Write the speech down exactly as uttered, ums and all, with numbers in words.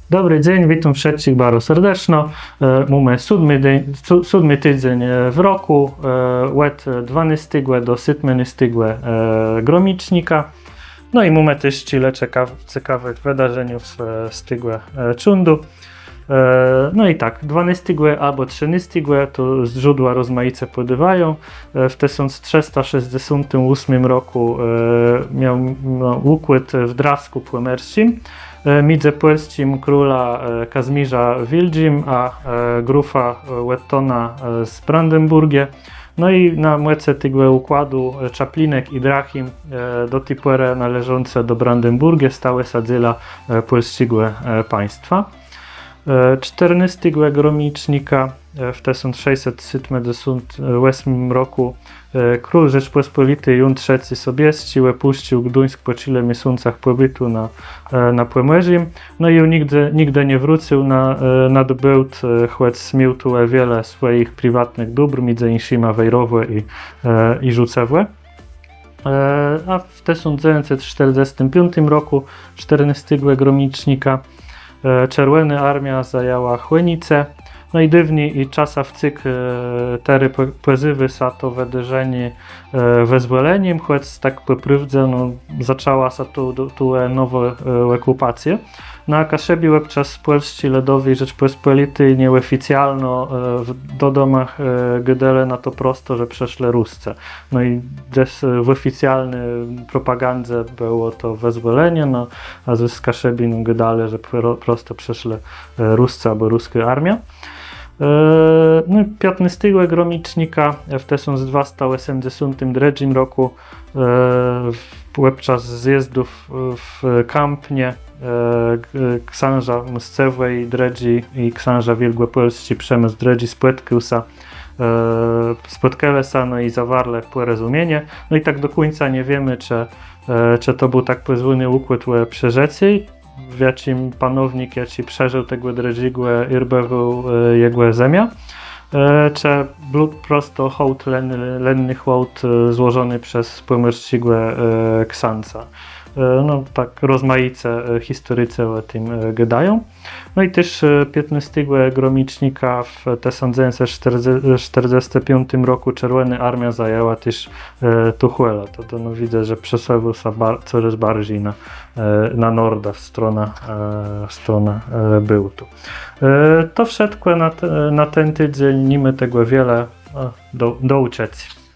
Dobri dzéń, witóm wszëtczich baro serdeczno. E, mómë sódmi dzéń, su-, sódmi tidzéń, e, w rokù, e, òd dwanôstégò do sétmënôstégò, e, gromicznika. No i mómë téż czile cekaw-, cekawëch wëdarzeniów z, z tegò, e, cządu. E, no i tak, dwanôstégò abò trzënôstégò, to zdrzódła rozmajice pòdôwają. E, w tësąc trzësta szescdzesątim ósmim rokù, e, miôł, no, ùkłôd w Drawskù Pòmòrsczim, e, midzë pòlsczim królã, e, Kazmiérzã Wiôldżim a, e, grafã, e, Wettoną, e, z Brandenbùrgù. No i na mòcë tegò ùkładu, e, Czaplinek i Drachim, e, do ti pòrë nôleżącé do Brandenbùrgù, stałë sã dzélã, e, pòlsczégò, e, państwa. E, czternôstégò gromicznika, e, w tësąc szescset sétmëdzesąt òsmim rokù, e, król Rzeczpòspòliti Jón Trzecy Sobiesczi òpùscył Gduńsk pò czile miesącach pòbytu na, e, na Pòmòrzim. No i ju nigdë, nigdë nie wrócył na, e, nad Bôłt, e, chòc miôł tu wiele swòjich priwatnëch dóbr, midzë jinszima Wejrowò i, e, i Żucewò. E, a w tësąc dzewiãcset sztërdzestim piątim rokù, czternôstégò gromicznika, e, Czerwònô Armiô zajãła Chònice. No i dôwni i czasã wcyg, e, terô pò-, pòzéwô sã to wëdarzenié, e, wëzwòlenim, chòc tak pò prôwdze, no, zaczãła sã tu, tu, tu, e, nowô, e, òkùpacjô. No a Kaszëbi òbczas Pòlsczi Lëdowi Rzeczpòspòliti nieòficjalno, e, w, do domów, e, gôdelë na to prosto, że przëszlë Rusce. No i dzes, e, w òficjalny propagandze bëło to wëzwòlenié, no, a dzes Kaszëbi, no, gôdelë, że pro-, prosto przëszlë, e, Rusce abò ruskô armiô. E, no i piãtnôstégò gromicznika w tësąc dwasta òsemdzesątim drëdżim rokù, e, w, òbczas zjezdów w Kãpnie, e, k-, ksążã Mscewò Drëdżi i ksążã Wiôlgòpòlsczi Przemësł Drëdżi spòtkôł sã, e, spòtkelë sã, no i zawarlë pòrozmienié. No i tak do kùńca nie wiémë, czë, e, czë to béł tak pòzwóny ùkłôd ò przeżëcé, w jaczim panownik, jaczi przeżił tegò drëdżégò, erbòwôł, e, jegò zemiã, e, czë béł prosto hòłd, len-, lenny hòłd, e, złożony przez pòmòrsczégò, e, ksãca. E, no, tak rozmajice, e, historicë ò tim, e, gôdają. No i téż, e, piãtnôstégò gromicznika w tësąc dzewiãcset sztërdzestim piątim rokù Czerwònô Armiô zajãła téż, e, Tuchòlã. To, to, no, widzã, że przesëwô sã bar-, corôz barżi na, e, na nordã, w stronã, e, w stronã, e, Bôłtu. E, to wszëtkò na te-, na ten tidzéń, ni ma tegò wiele. E, do, do ùczëcô.